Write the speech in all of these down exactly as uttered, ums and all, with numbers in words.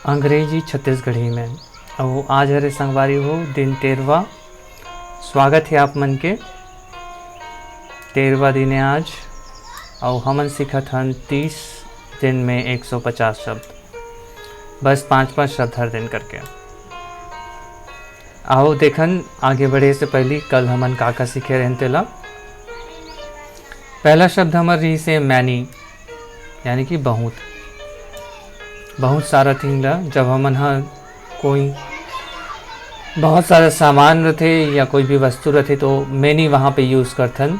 अंग्रेजी छत्तीसगढ़ी में। अउ आज हरे संगवारी हो, दिन तेरहवा। स्वागत है आप मन के। तेरहवा दिन है आज, अउ हमन सीखत हन तीस दिन में एक सौ पचास शब्द, बस पाँच पाँच शब्द हर दिन करके। आओ देखन, आगे बढ़े से पहली कल हमन का का सीखे रहन तेला। पहला शब्द हमर रहिस हे many, यानी कि बहुत, बहुत सारा thing ला। जब हमन ह कोई बहुत सारा सामान रथे या कोई भी वस्तु रथे, तो many वहाँ पे use करथन।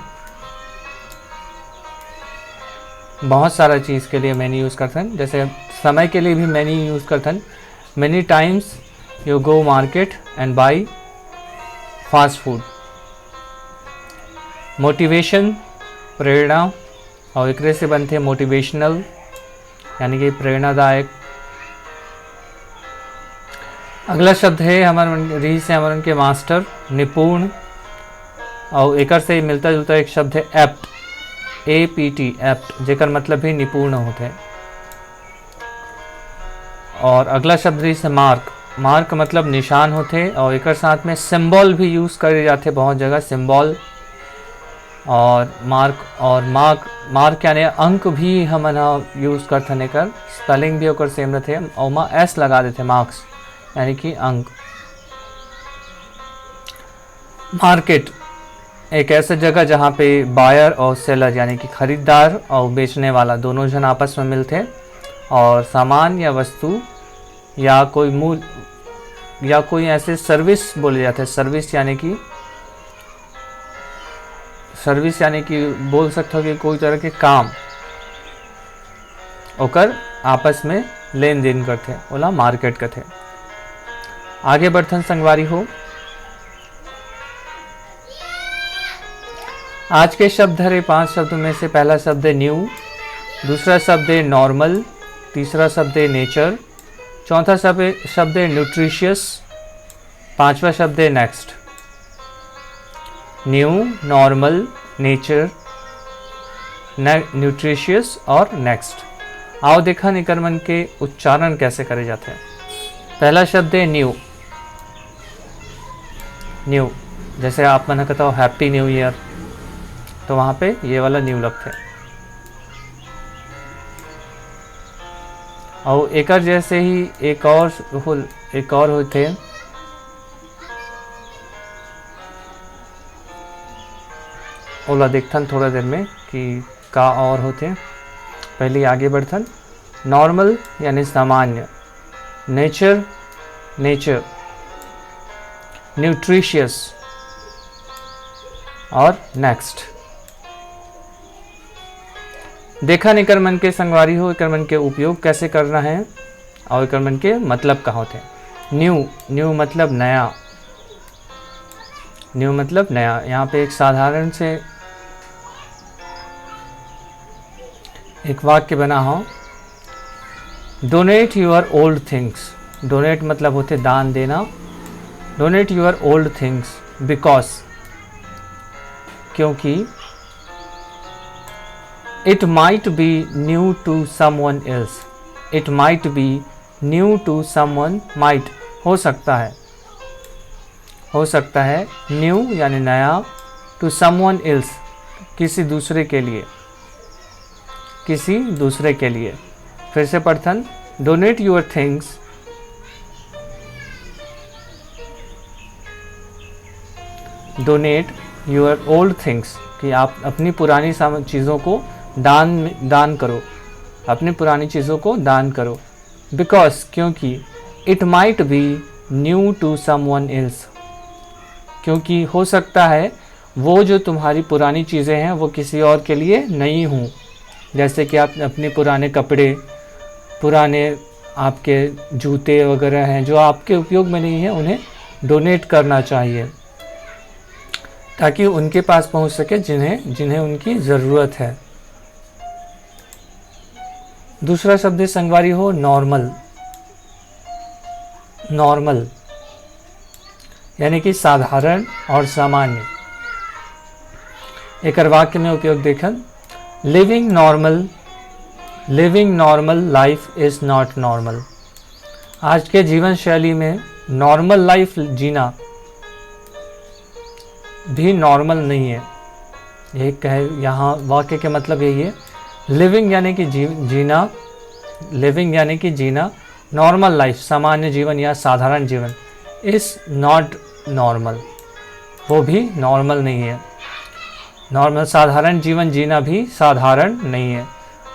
बहुत सारा चीज़ के लिए many use करथन। जैसे समय के लिए भी many use करथन। Many times you go market and buy fast food। Motivation, प्रेरणा, और एकरे से बनथे motivational, यानी कि प्रेरणादायक। अगला शब्द है हमर मन, रहिस हे हमर मन के master, निपुण, और एकर से मिलता जुलता एक शब्द है apt, A P T, apt, जेकर मतलब भी निपुण होथे। और अगला शब्द रहिस हे mark। Mark मतलब निशान होथे, और एकर साथ में symbol भी use करे जाथे बहुत जगह, symbol। और mark, और mark, mark यानी अंक भी हमन ह use करथन। एकर spelling भी ओकर same रथे, ओमा S लगा देथे, marks, यानी कि अंक। Market एक ऐसा जगह जहाँ पे buyer और seller, यानी कि खरीदार और बेचने वाला, दोनों जन आपस में मिलथे और सामान या वस्तु या कोई मूल या कोई ऐसे service बोले जाथे। Service यानी कि, service यानी कि बोल सकथो कि कोई तरह के काम, ओकर आपस में लेन देन करथे, ओला market कथे। आगे बढ़थन संगवारी हो। आज के शब्द हरे पांच शब्द में से पहला शब्द है new, दूसरा शब्द है normal, तीसरा शब्द है nature, चौथा शब्द, शब्द है nutritious, पांचवा शब्द है next। New, normal, nature, nutritious और next। आओ देखन एकर मन के उच्चारण कैसे करे जाथे। पहला शब्द है new। New, जैसे आप मन कहता हो Happy New Year, तो वहाँ पे ये वाला new लगथे। और एकर जैसे ही एक और हो, एक और होथे, ओला देखथन थोड़ा देर में कि का और होथे। पहले आगे बढ़थन। Normal यानी सामान्य, nature, nature, nutritious और next। देखन एकर मन के संगवारी हो, एकर मन के उपयोग कैसे करना है और एकर मन के मतलब का होथे। New, new मतलब नया। New मतलब नया। यहाँ पे एक साधारण से एक वाक्य बना हो, Donate your old things। Donate मतलब होथे दान देना। Donate your old things because, क्योंकि, it might be new to someone else। It might be new to someone, might हो सकता है, हो सकता है, new यानी नया, to someone else किसी दूसरे के लिए, किसी दूसरे के लिए। फिर से पढ़थन, Donate your things, donate your old things, कि आप अपनी पुरानी साम-, चीज़ों को दान, दान करो, अपनी पुरानी चीज़ों को दान करो। Because, क्योंकि, it might be new to someone else, क्योंकि हो सकता है वो जो तुम्हारी पुरानी चीज़ें हैं वो किसी और के लिए नई हों, जैसे कि आप अपने पुराने कपड़े, पुराने आपके जूते वगैरह हैं जो आपके उपयोग में नहीं है, उन्हें donate करना चाहिए ताकि उनके पास पहुंच सके जिन्हें, जिन्हें उनकी ज़रूरत है। दूसरा शब्द है संगवारी हो normal। Normal यानी कि साधारण और सामान्य। एकर वाक्य में उपयोग देखन, Living normal, living normal life is not normal। आज के जीवन शैली में नॉर्मल लाइफ जीना भी नॉर्मल नहीं है। यही कहे, यहाँ वाक्य के मतलब यही है, लिविंग यानी कि जी, जीना, लिविंग यानी कि जीना, नॉर्मल लाइफ, सामान्य जीवन या साधारण जीवन, इज नॉट नॉर्मल, वो भी नॉर्मल नहीं है। नॉर्मल, साधारण जीवन जीना भी साधारण नहीं है।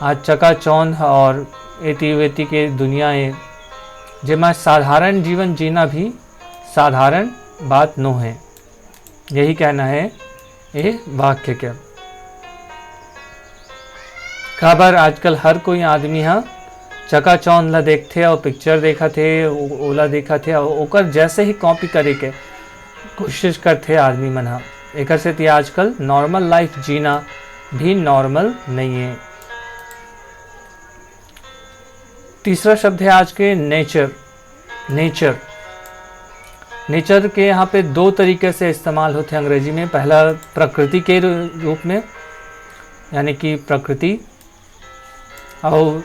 आज चकाचौंध और एती वेती के दुनिया है, जेमा साधारण जीवन जीना भी साधारण बात नो है। यही कहना है ये वाक्य के। काबर आजकल हर कोई आदमी ह चकाचौंध ला देखथे और पिक्चर देखत हे, ओ-, ओला देखत हे और ओकर जैसे ही कॉपी करे के कोशिश करथे आदमी मन ह। एकर सेती आजकल नॉर्मल लाइफ जीना भी नॉर्मल नहीं है। तीसरा शब्द है आज के नेचर। नेचर, नेचर के यहाँ पे दो तरीके से इस्तेमाल होते हैं अंग्रेजी में। पहला प्रकृति के रू-, रूप में, यानी कि प्रकृति, और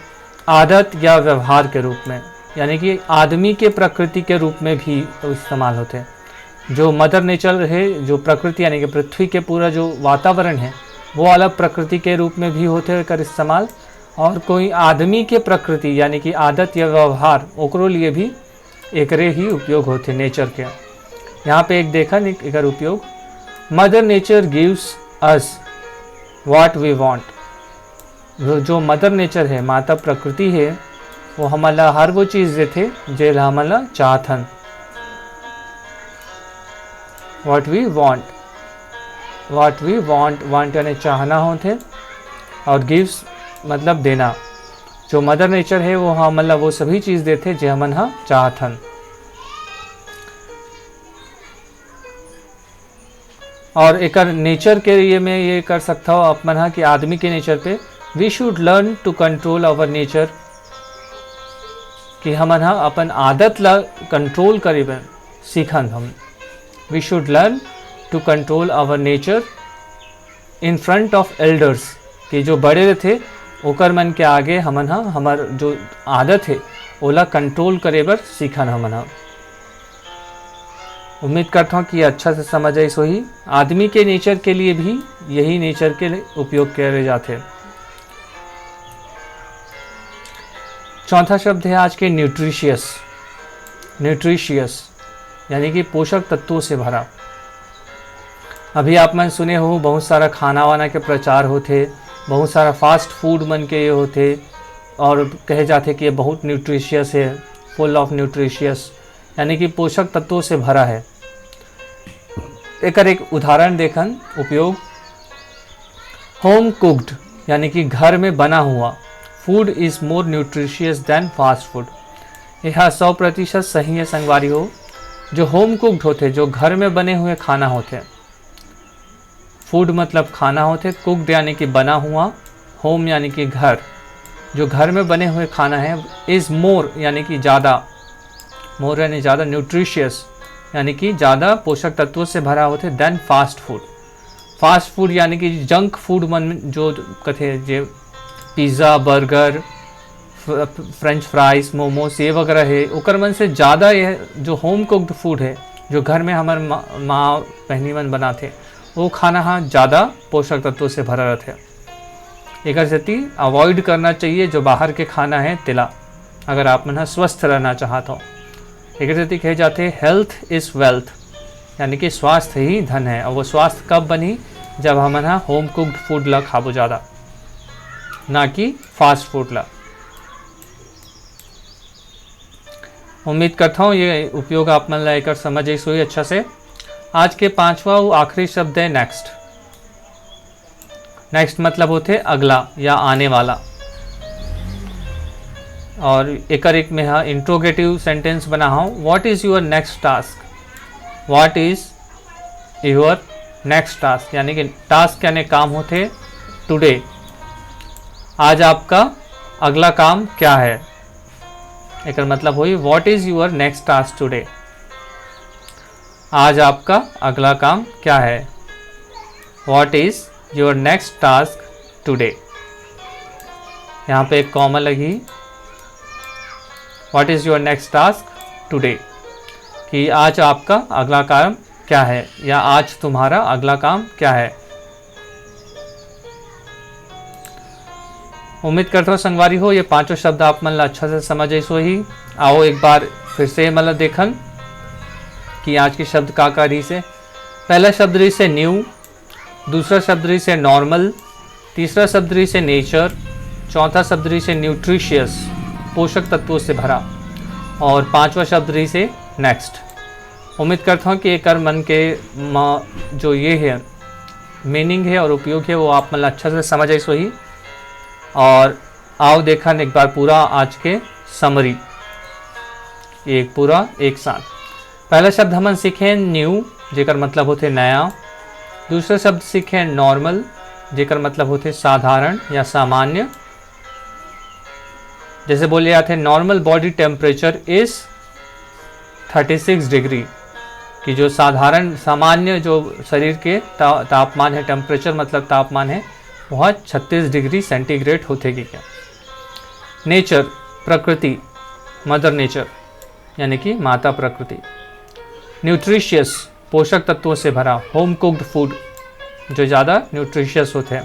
आदत या व्यवहार के रूप में, यानी कि आदमी के प्रकृति के रूप में भी इस्तेमाल होते हैं। जो मदर नेचर है, जो प्रकृति यानी कि पृथ्वी के पूरा जो वातावरण है, वो अलग प्रकृति के रूप में भी होते हैं एकर इस्तेमाल। और कोई आदमी के प्रकृति यानी कि आदत या व्यवहार, ओकरो लिए भी एकरे ही उपयोग होते नेचर के। यहाँ पे एक देखन एक, एकर उपयोग, Mother Nature gives us what we want। जो, जो मदर नेचर है, माता प्रकृति है, वो हमन ला हर वो चीज़ देथे जे ला हमन ला चाहथन। What we want, what we want, want यानी चाहना होथे, और गिव्स मतलब देना। जो मदर नेचर है वो हमन ला वो सभी चीज़ देथे जे हमन ह चाहथन। और एकर नेचर के ये मैं ये कर सकता हूँ आप मन ह कि आदमी के nature Pay, we should learn to control our nature, कि हमन ह अपन आदत ला कंट्रोल करे बर सीखन हम। We should learn to control our nature in front of elders, कि जो बड़े रथे ओकर मन के आगे हमन ह हमर जो आदत है ओला कंट्रोल करे बर सीखन हमन ह। उम्मीद करता हूँ कि अच्छा से समझ आइस होही। आदमी के नेचर के लिए भी यही नेचर के लिए उपयोग करे जाथे। चौथा शब्द है आज के न्यूट्रिशियस। न्यूट्रिशियस यानी कि पोषक तत्वों से भरा। अभी आप मन सुने हो बहुत सारा खाना वाना के प्रचार होथे, बहुत सारा फास्ट फूड मन के ये होथे और कहे जाथे कि ये बहुत न्यूट्रिशियस है, फुल ऑफ न्यूट्रिशियस, यानी कि पोषक तत्वों से भरा है। एकर एक उदाहरण देखन उपयोग, होम कुक्ड यानी कि घर में बना हुआ, food is more nutritious than fast food। यह सौ प्रतिशत सही है संगवारी हो। जो होम कुक्ड होथे, जो घर में बने हुए खाना होथे, फूड मतलब खाना होथे, कुक्ड यानी कि बना हुआ, होम यानी कि घर, जो घर में बने हुए खाना है, इज़ मोर यानी कि ज़्यादा, मोर यानी ज़्यादा, न्यूट्रिशियस यानी कि ज़्यादा पोषक तत्वों से भरा होथे देन फास्ट फूड। फास्ट फूड यानी कि जंक फूड मन जो कथे, जे pizza, burger, French fries, momos ये वगैरह है, ओकर मन से ज़्यादा ये जो होम कुक्ड फूड है, जो घर में हमार माँ, माँ बहनी मन बनाथे, वो खाना ह ज़्यादा पोषक तत्व से भरा रहथे। एकर सेती अवॉइड करना चाहिए जो बाहर के खाना है तेला, अगर आप मन ह स्वस्थ रहना चाहत हो। एकर सेती कहे जाथे, "Health is wealth", यानी कि स्वास्थ्य ही धन है। और वो स्वास्थ्य कब बनही? जब हमन ह होम कुक्ड फूड ला खाबो ज़्यादा, ना कि फास्ट फूड ला। उम्मीद करता हूँ ये उपयोग आप मन ला एकर समझ आइस होही अच्छा से। आज के पांचवा अउ आखिरी शब्द है नेक्स्ट। नेक्स्ट मतलब होथे अगला या आने वाला। और एकर एक में हा इंट्रोगेटिव सेंटेंस बना हूँ, "What is your next task?" What is your next task? यानी कि टास्क यानी काम होथे टुडे, आज आपका अगला काम क्या है? एकर मतलब होई, "What is your next task today?" आज आपका अगला काम क्या है? What is your next task today? यहाँ पे एक कॉमा लगी। What is your next task today? कि आज आपका अगला काम क्या है या आज तुम्हारा अगला काम क्या है। उम्मीद करता हूँ संगवारी हो, ये पांचों शब्द आप मन ला अच्छा से समझ आइस होही। आओ एक बार फिर से मतलब देखन कि आज के शब्द का का रहिसे। पहला शब्द रहिसे न्यू, दूसरा शब्द रहिसे नॉर्मल, तीसरा शब्द रहिसे नेचर, चौथा शब्द रहिसे न्यूट्रिशियस, पोषक तत्वों से भरा, और पांचवा शब्द रहिसे नेक्स्ट। उम्मीद करता हूँ कि एकर मन के म-, जो ये है मीनिंग है और उपयोग है वो आप मन ला अच्छा से समझ आइस होही। और आओ देखन एक बार पूरा आज के समरी एक पूरा एक साथ। पहला शब्द हमन सीखे न्यू, जेकर मतलब होथे नया। दूसरा शब्द सीखे नॉर्मल, जेकर मतलब होथे साधारण या सामान्य। जैसे बोले जाते हैं normal body temperature is thirty six degree, कि जो साधारण सामान्य जो शरीर के ता, तापमान है, टेम्परेचर मतलब तापमान है, वह छत्तीस डिग्री सेंटीग्रेड होथे कि क्या। नेचर, प्रकृति, मदर नेचर यानी कि माता प्रकृति। न्यूट्रिशियस, पोषक तत्वों से भरा, होम कुक्ड फूड जो ज़्यादा न्यूट्रिशियस होथे।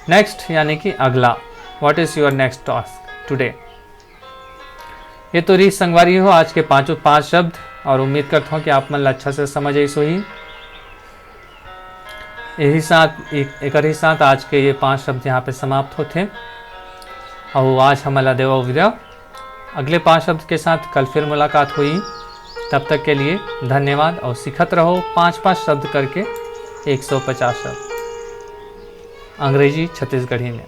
नेक्स्ट यानी कि अगला, what is your next task today? ये तो रहिस संगवारी हो आज के पांचों पांच शब्द, और उम्मीद करता हूँ कि आप मन ला अच्छा से समझ आइस होही। यही साथ एक, एकर ही साथ आज के ये पांच शब्द यहाँ पे समाप्त होथे। और आज हमन ला देवव विदा। अगले पांच शब्द के साथ कल फिर मुलाकात होही। तब तक के लिए धन्यवाद और सीखत रहो पांच पांच शब्द करके एक सौ पचास शब्द अंग्रेजी छत्तीसगढ़ी में।